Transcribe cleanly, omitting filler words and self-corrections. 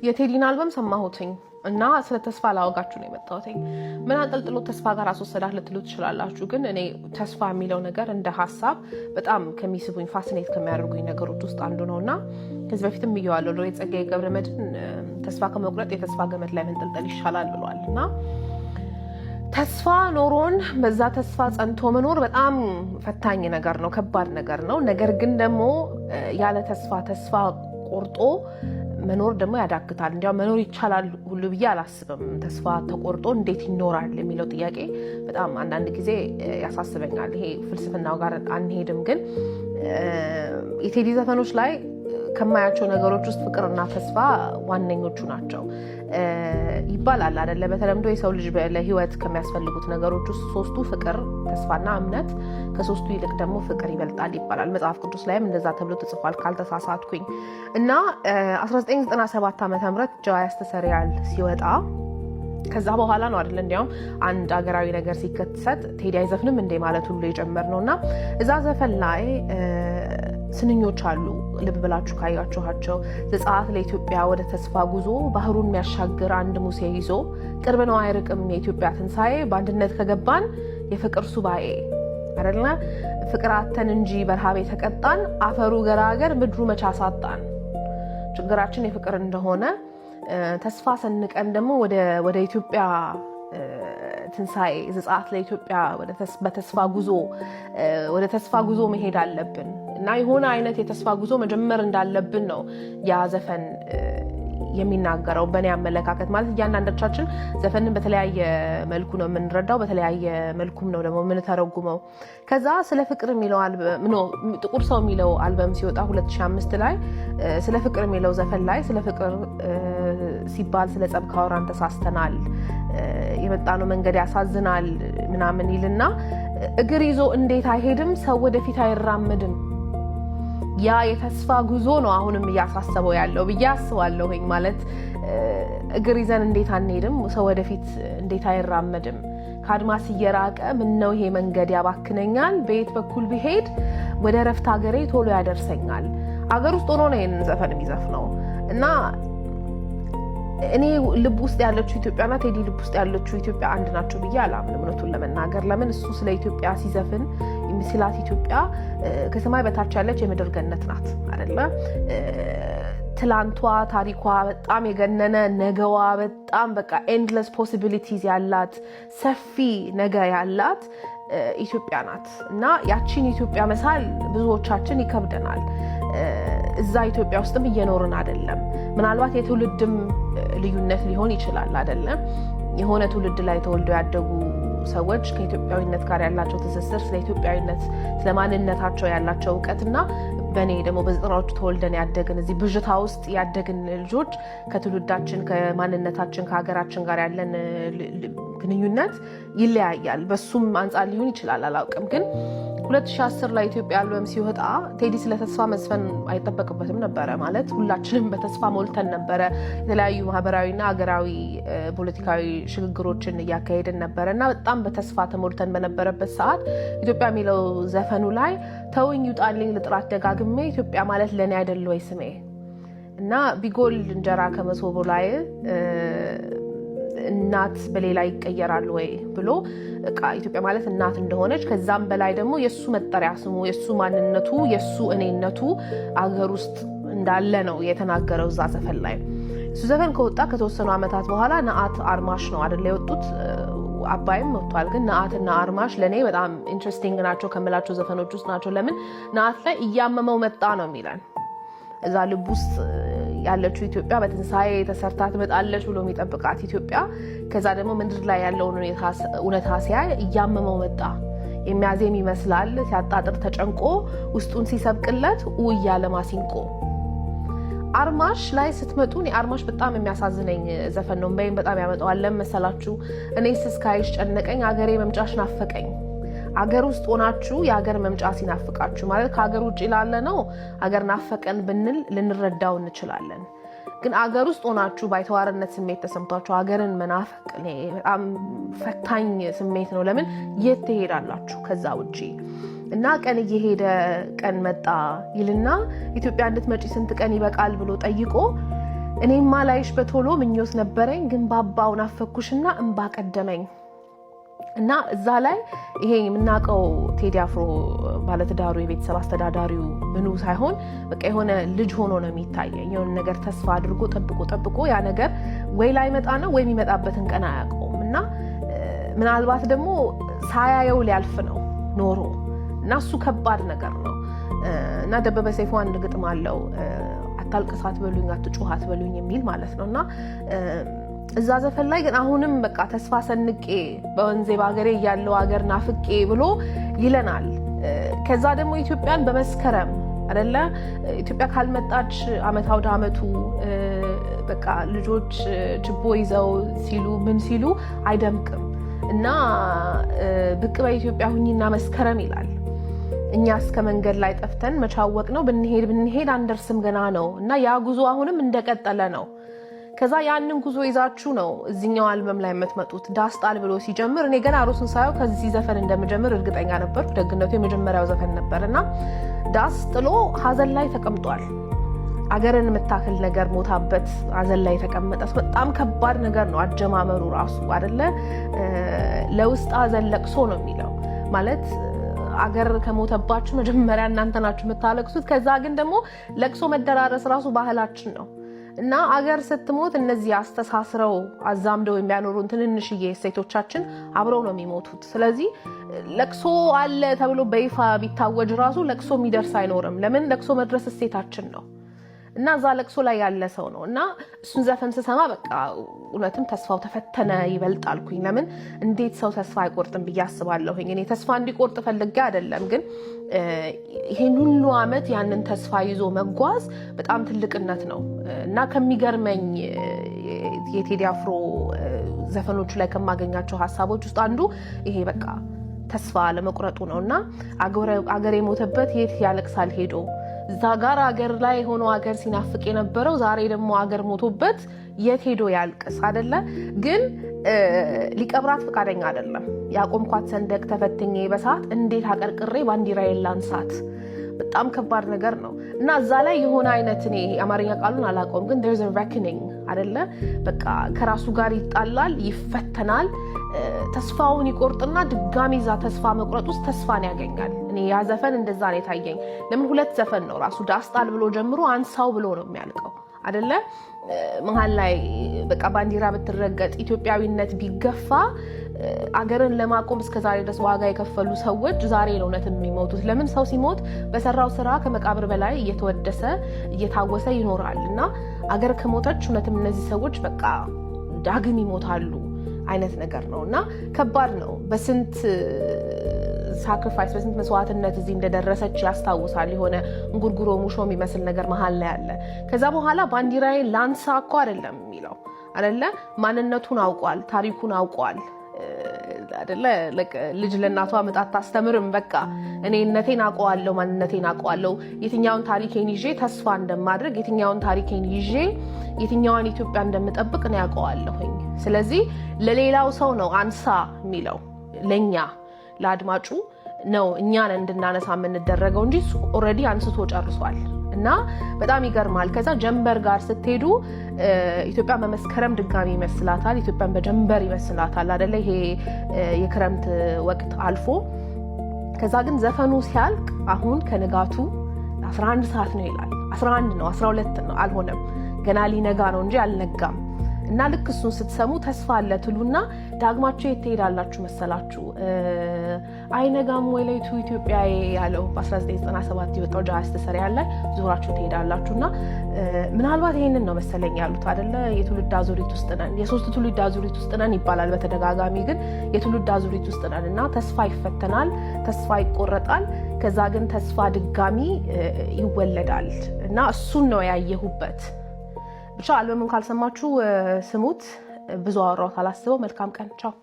የቴዲን አልበም ሰማሁትኝ እና ስለ ተስፋ ላወጋችሁ ነው የመጣሁትኝ። ምን አንጠልጥሎ ተስፋ ጋር አስወሰዳት ልትሉ ትችላላችሁ። ግን እኔ ተስፋ የሚለው ነገር እንደ ሀሳብ በጣም ከሚስቡኝ፣ fascinate ከሚያደርጉኝ ነገሮች ውስጥ አንዱ ነው እና ከዚህ በፊትም ብየዋለሁ። ሎሬት ጸጋዬ ገብረመድኅን ተስፋ ከመቁረጥ የተስፋ ገመድ ላይ መንጠልጠል ይሻላል ብሏል። እና ተስፋ ኖሮን በዛ ተስፋ ጸንቶ መኖር በጣም ፈታኝ ነገር ነው፣ ከባድ ነገር ነው። ነገር ግን ደግሞ ያለ ተስፋ፣ ተስፋ ቆርጦ መኖር ደግሞ ያዳግታል። እንዲያው መኖር ይቻላል ሁሉ ብዬ አላስብም። ተስፋ ተቆርጦ እንዴት ይኖራል የሚለው ጥያቄ በጣም አንዳንድ ጊዜ ያሳስበኛል። ይሄ ፍልስፍናው ጋር አንሄድም፣ ግን የቴዲ ዘፈኖች ላይ ከማያቸው ነገሮች ውስጥ ፍቅርና ተስፋ ዋነኞቹ ናቸው ይባላል አይደለ? በተለምዶ የሰው ልጅ ለሕይወት ከሚያስፈልጉት ነገሮች ውስጥ ሶስቱ ፍቅር፣ ተስፋና እምነት፣ ከሶስቱ ይልቅ ደግሞ ፍቅር ይበልጣል ይባላል። መጽሐፍ ቅዱስ ላይም እንደዛ ተብሎ ተጽፏል ካልተሳሳትኩኝ። እና 1997 ዓ.ም ጀዋ ያስተሰርያል ሲወጣ ከዛ በኋላ ነው አይደለ? እንዲያውም አንድ ሀገራዊ ነገር ሲከሰት ቴዲ አይዘፍንም እንዴ ማለት ሁሉ የጀመርነው። እና እዛ ዘፈን ላይ ስንኞች አሉ። ልብ ብላችሁ ካያችኋቸው፣ ዘጸአት ለኢትዮጵያ ወደ ተስፋ ጉዞ፣ ባህሩን የሚያሻግር አንድ ሙሴ ይዞ፣ ቅርብ ነው አይርቅም የኢትዮጵያ ትንሣኤ፣ በአንድነት ከገባን የፍቅር ሱባኤ አይደለ? ፍቅር አተን እንጂ በረሃብ የተቀጣን፣ አፈሩ ገራገር ምድሩ መቻ ሳጣን። ችግራችን የፍቅር እንደሆነ ተስፋ ሰንቀን ደግሞ ወደ ኢትዮጵያ ትንሣኤ፣ ዘጸአት ለኢትዮጵያ በተስፋ ጉዞ፣ ወደ ተስፋ ጉዞ መሄድ አለብን እና የሆነ አይነት የተስፋ ጉዞ መጀመር እንዳለብን ነው ያ ዘፈን የሚናገረው በእኔ አመለካከት። ማለት እያንዳንዶቻችን ዘፈንን በተለያየ መልኩ ነው የምንረዳው፣ በተለያየ መልኩም ነው ደግሞ የምንተረጉመው። ከዛ ስለ ፍቅር የሚለው አልበም፣ no፣ ጥቁር ሰው የሚለው አልበም ሲወጣ 2005 ላይ ስለ ፍቅር የሚለው ዘፈን ላይ ስለ ፍቅር ሲባል ስለ ጸብ ካወራን ተሳስተናል፣ የመጣነው መንገድ ያሳዝናል ምናምን ይልና እግር ይዞ እንዴት አይሄድም ሰው ወደፊት አይራመድም። ያ የተስፋ ጉዞ ነው አሁንም እያሳሰበው ያለው ብዬ አስባለሁኝ። ማለት እግር ይዘን እንዴት አንሄድም፣ ሰው ወደፊት እንዴት አይራመድም? ከአድማስ እየራቀ ምነው ይሄ መንገድ ያባክነኛል፣ በየት በኩል ብሄድ ወደ እረፍት ሀገሬ ቶሎ ያደርሰኛል። አገር ውስጥ ሆኖ ነው ይሄንን ዘፈን የሚዘፍነው። እና እኔ ልብ ውስጥ ያለችው ኢትዮጵያና ቴዲ ልብ ውስጥ ያለችው ኢትዮጵያ አንድ ናቸው ብዬ አላምንም፣ እውነቱን ለመናገር። ለምን? እሱ ስለ ኢትዮጵያ ሲዘፍን የሚስላት ኢትዮጵያ ከሰማይ በታች ያለች የምድር ገነት ናት አይደለ? ትላንቷ ታሪኳ በጣም የገነነ፣ ነገዋ በጣም በቃ endless possibilities ያላት፣ ሰፊ ነገ ያላት ኢትዮጵያ ናት። እና ያቺን ኢትዮጵያ መሳል ብዙዎቻችን ይከብደናል። እዛ ኢትዮጵያ ውስጥም እየኖርን አይደለም። ምናልባት የትውልድም ልዩነት ሊሆን ይችላል አይደለም? የሆነ ትውልድ ላይ ተወልደው ያደጉ ሰዎች ከኢትዮጵያዊነት ጋር ያላቸው ትስስር፣ ስለ ኢትዮጵያዊነት ስለ ማንነታቸው ያላቸው እውቀትና በእኔ ደግሞ በ90ዎቹ ተወልደን ያደግን፣ እዚህ ብዥታ ውስጥ ያደግን ልጆች ከትውልዳችን፣ ከማንነታችን፣ ከሀገራችን ጋር ያለን ግንኙነት ይለያያል። በሱም አንጻር ሊሆን ይችላል፣ አላውቅም። ግን 2010 ላይ ኢትዮጵያ አልበም ሲወጣ ቴዲ ስለ ተስፋ መዝፈን አይጠበቅበትም ነበረ። ማለት ሁላችንም በተስፋ ሞልተን ነበረ። የተለያዩ ማህበራዊና ሀገራዊ ፖለቲካዊ ሽግግሮችን እያካሄድን ነበረ እና በጣም በተስፋ ተሞልተን በነበረበት ሰዓት ኢትዮጵያ የሚለው ዘፈኑ ላይ ተውኝ ይውጣልኝ ልጥራት ደጋግሜ፣ ኢትዮጵያ ማለት ለእኔ አይደል ወይ ስሜ፣ እና ቢጎል እንጀራ ከመሶቡ ላይ እናት በሌላ ይቀየራል ወይ ብሎ በቃ ኢትዮጵያ ማለት እናት እንደሆነች፣ ከዛም በላይ ደግሞ የእሱ መጠሪያ ስሙ፣ የእሱ ማንነቱ፣ የእሱ እኔነቱ አገር ውስጥ እንዳለ ነው የተናገረው እዛ ዘፈን ላይ። እሱ ዘፈን ከወጣ ከተወሰኑ ዓመታት በኋላ ነአት አርማሽ ነው አይደለ የወጡት? አባይም ወጥቷል። ግን ነአትና አርማሽ ለእኔ በጣም interesting ናቸው ከምላቸው ዘፈኖች ውስጥ ናቸው። ለምን? ነአት ላይ እያመመው መጣ ነው የሚለን። እዛ ልብ ውስጥ ያለችው ኢትዮጵያ፣ በትንሳኤ ተሰርታ ትመጣለች ብሎ የሚጠብቃት ኢትዮጵያ፣ ከዛ ደግሞ ምድር ላይ ያለውን እውነታ ሲያይ እያመመው መጣ። የሚያዜም ይመስላል ሲያጣጥር ተጨንቆ፣ ውስጡን ሲሰብቅለት እያለ ማሲንቆ። አርማሽ ላይ ስትመጡ እኔ አርማሽ በጣም የሚያሳዝነኝ ዘፈን ነው። እንባዬን በጣም ያመጣዋል። ለምን መሰላችሁ? እኔስ እስካይሽ ጨነቀኝ፣ አገሬ መምጫሽ ናፈቀኝ። አገር ውስጥ ሆናችሁ የሀገር መምጫ ሲናፍቃችሁ፣ ማለት ከሀገር ውጭ ላለ ነው አገር ናፈቀን ብንል ልንረዳው እንችላለን። ግን አገር ውስጥ ሆናችሁ ባይተዋርነት ስሜት ተሰምቷችሁ ሀገርን መናፈቅ እኔ በጣም ፈታኝ ስሜት ነው። ለምን? የት ትሄዳላችሁ ከዛ ውጪ? እና ቀን እየሄደ ቀን መጣ ይልና ኢትዮጵያ እንድትመጪ ስንት ቀን ይበቃል ብሎ ጠይቆ እኔማ ላይሽ በቶሎ ምኞት ነበረኝ፣ ግን ባባው ናፈኩሽና እምባ ቀደመኝ። እና እዛ ላይ ይሄ የምናውቀው ቴዲ አፍሮ ባለትዳሩ የቤተሰብ አስተዳዳሪው ምኑ ሳይሆን በቃ የሆነ ልጅ ሆኖ ነው የሚታየኝ። የሆነ ነገር ተስፋ አድርጎ ጠብቆ ጠብቆ ያ ነገር ወይ ላይመጣ ነው ወይ የሚመጣበትን ቀን አያውቀውም። እና ምናልባት ደግሞ ሳያየው ሊያልፍ ነው ኖሮ እና እሱ ከባድ ነገር ነው። እና ደበበ ሰይፉ አንድ ግጥም አለው፣ አታልቅስ አትበሉኝ፣ አትጩህ አትበሉኝ የሚል ማለት ነው። እና እዛ ዘፈን ላይ ግን አሁንም በቃ ተስፋ ሰንቄ በወንዜ በሀገሬ እያለው ሀገር ናፍቄ ብሎ ይለናል። ከዛ ደግሞ ኢትዮጵያን በመስከረም አደለ፣ ኢትዮጵያ ካልመጣች አመት አውደ አመቱ በቃ ልጆች ችቦ ይዘው ሲሉ ምን ሲሉ አይደምቅም። እና ብቅ በኢትዮጵያ ሁኚና መስከረም ይላል። እኛ እስከ መንገድ ላይ ጠፍተን መቻወቅ ነው፣ ብንሄድ ብንሄድ አንደርስም ገና ነው። እና ያ ጉዞ አሁንም እንደቀጠለ ነው። ከዛ ያንን ጉዞ ይዛችሁ ነው እዚኛው አልበም ላይ የምትመጡት። ዳስ ጣል ብሎ ሲጀምር እኔ ገና ሩሱን ሳየው ከዚህ ዘፈን እንደምጀምር እርግጠኛ ነበርኩ። ደግነቱ የመጀመሪያው ዘፈን ነበር። እና ዳስ ጥሎ ሀዘን ላይ ተቀምጧል። አገርን የምታክል ነገር ሞታበት ሀዘን ላይ የተቀመጠ በጣም ከባድ ነገር ነው አጀማመሩ ራሱ አይደለ? ለውስጥ ሀዘን ለቅሶ ነው የሚለው። ማለት አገር ከሞተባችሁ መጀመሪያ እናንተ ናችሁ የምታለቅሱት። ከዛ ግን ደግሞ ለቅሶ መደራረስ ራሱ ባህላችን ነው። እና አገር ስትሞት እነዚህ አስተሳስረው አዛምደው የሚያኖሩን ትንንሽዬ እሴቶቻችን አብረው ነው የሚሞቱት። ስለዚህ ለቅሶ አለ ተብሎ በይፋ ቢታወጅ ራሱ ለቅሶ የሚደርስ አይኖርም። ለምን? ለቅሶ መድረስ እሴታችን ነው። እና እዛ ለቅሶ ላይ ያለ ሰው ነው። እና እሱን ዘፈን ስሰማ በቃ እውነትም ተስፋው ተፈተነ ይበልጥ አልኩኝ። ለምን እንዴት ሰው ተስፋ አይቆርጥም ብዬ አስባለሁኝ። እኔ ተስፋ እንዲቆርጥ ፈልጌ አይደለም፣ ግን ይሄን ሁሉ አመት ያንን ተስፋ ይዞ መጓዝ በጣም ትልቅነት ነው። እና ከሚገርመኝ የቴዲ አፍሮ ዘፈኖቹ ላይ ከማገኛቸው ሀሳቦች ውስጥ አንዱ ይሄ በቃ ተስፋ ለመቁረጡ ነው። እና አገር የሞተበት የት ያለቅሳል ሄዶ፣ እዛ ጋር አገር ላይ ሆኖ አገር ሲናፍቅ የነበረው ዛሬ ደግሞ አገር ሞቶበት የት ሄዶ ያልቅስ አደለ? ግን ሊቀብራት ፈቃደኛ አይደለም። ያቆምኳት ሰንደቅ ተፈትኜ በሰዓት እንዴት አቀርቅሬ ባንዲራዬን ላንሳት። በጣም ከባድ ነገር ነው። እና እዛ ላይ የሆነ አይነት፣ እኔ የአማርኛ ቃሉን አላውቀውም፣ ግን there's a reckoning አደለ? በቃ ከራሱ ጋር ይጣላል፣ ይፈተናል፣ ተስፋውን ይቆርጥና ድጋሚ እዛ ተስፋ መቁረጥ ውስጥ ተስፋን ያገኛል። እኔ ያ ዘፈን እንደዛ ነው የታየኝ። ለምን ሁለት ዘፈን ነው ራሱ፣ ዳስጣል ብሎ ጀምሮ አንሳው ብሎ ነው የሚያልቀው አደለ? መሀል ላይ በቃ ባንዲራ ብትረገጥ፣ ኢትዮጵያዊነት ቢገፋ፣ አገርን ለማቆም እስከ ዛሬ ድረስ ዋጋ የከፈሉ ሰዎች ዛሬ ነው እውነት የሚሞቱት። ለምን ሰው ሲሞት በሰራው ስራ ከመቃብር በላይ እየተወደሰ እየታወሰ ይኖራል። እና አገር ከሞተች እውነትም እነዚህ ሰዎች በቃ ዳግም ይሞታሉ አይነት ነገር ነው። እና ከባድ ነው። በስንት sacrifice፣ በስንት መስዋዕትነት እዚህ እንደደረሰች ያስታውሳል። የሆነ እንጉርጉሮ ሙሾ የሚመስል ነገር መሀል ላይ አለ። ከዛ በኋላ ባንዲራዬን ላንሳ እኮ አይደለም የሚለው አደለ? ማንነቱን አውቋል፣ ታሪኩን አውቋል አደለ? ልጅ ለእናቷ ምጣት አታስተምርም። በቃ እኔነቴን አውቀዋለሁ፣ ማንነቴን አውቀዋለሁ። የትኛውን ታሪኬን ይዤ ተስፋ እንደማድረግ፣ የትኛውን ታሪኬን ይዤ የትኛዋን ኢትዮጵያ እንደምጠብቅ እኔ አውቀዋለሁኝ። ስለዚህ ለሌላው ሰው ነው አንሳ የሚለው፣ ለእኛ ለአድማጩ ነው እኛን እንድናነሳ የምንደረገው እንጂ እሱ already አንስቶ ጨርሷል። እና በጣም ይገርማል። ከዛ ጀንበር ጋር ስትሄዱ ኢትዮጵያን በመስከረም ድጋሚ ይመስላታል። ኢትዮጵያን በጀንበር ይመስላታል አደለ? ይሄ የክረምት ወቅት አልፎ ከዛ ግን ዘፈኑ ሲያልቅ አሁን ከንጋቱ 11 ሰዓት ነው ይላል። 11 ነው፣ 12 ነው፣ አልሆነም። ገና ሊነጋ ነው እንጂ አልነጋም። እና ልክ እሱን ስትሰሙ ተስፋ አለ ትሉና ዳግማችሁ የት ትሄዳላችሁ መሰላችሁ? አይነጋም ወይ ሌቱ ኢትዮጵያ ያለው በ1997 የወጣው ጃ ያስተሰርያል ላይ ዞራችሁ ትሄዳላችሁ። እና ምናልባት ይሄንን ነው መሰለኝ ያሉት አደለ? የትውልድ አዙሪት ውስጥ ነን፣ የሶስት ትውልድ አዙሪት ውስጥ ነን ይባላል በተደጋጋሚ፣ ግን የትውልድ አዙሪት ውስጥ ነን እና ተስፋ ይፈተናል፣ ተስፋ ይቆረጣል። ከዛ ግን ተስፋ ድጋሚ ይወለዳል እና እሱን ነው ያየሁበት። ብቻ አልበሙን ካልሰማችሁ ስሙት። ብዙ አወራሁት አላስበው። መልካም ቀን። ቻው።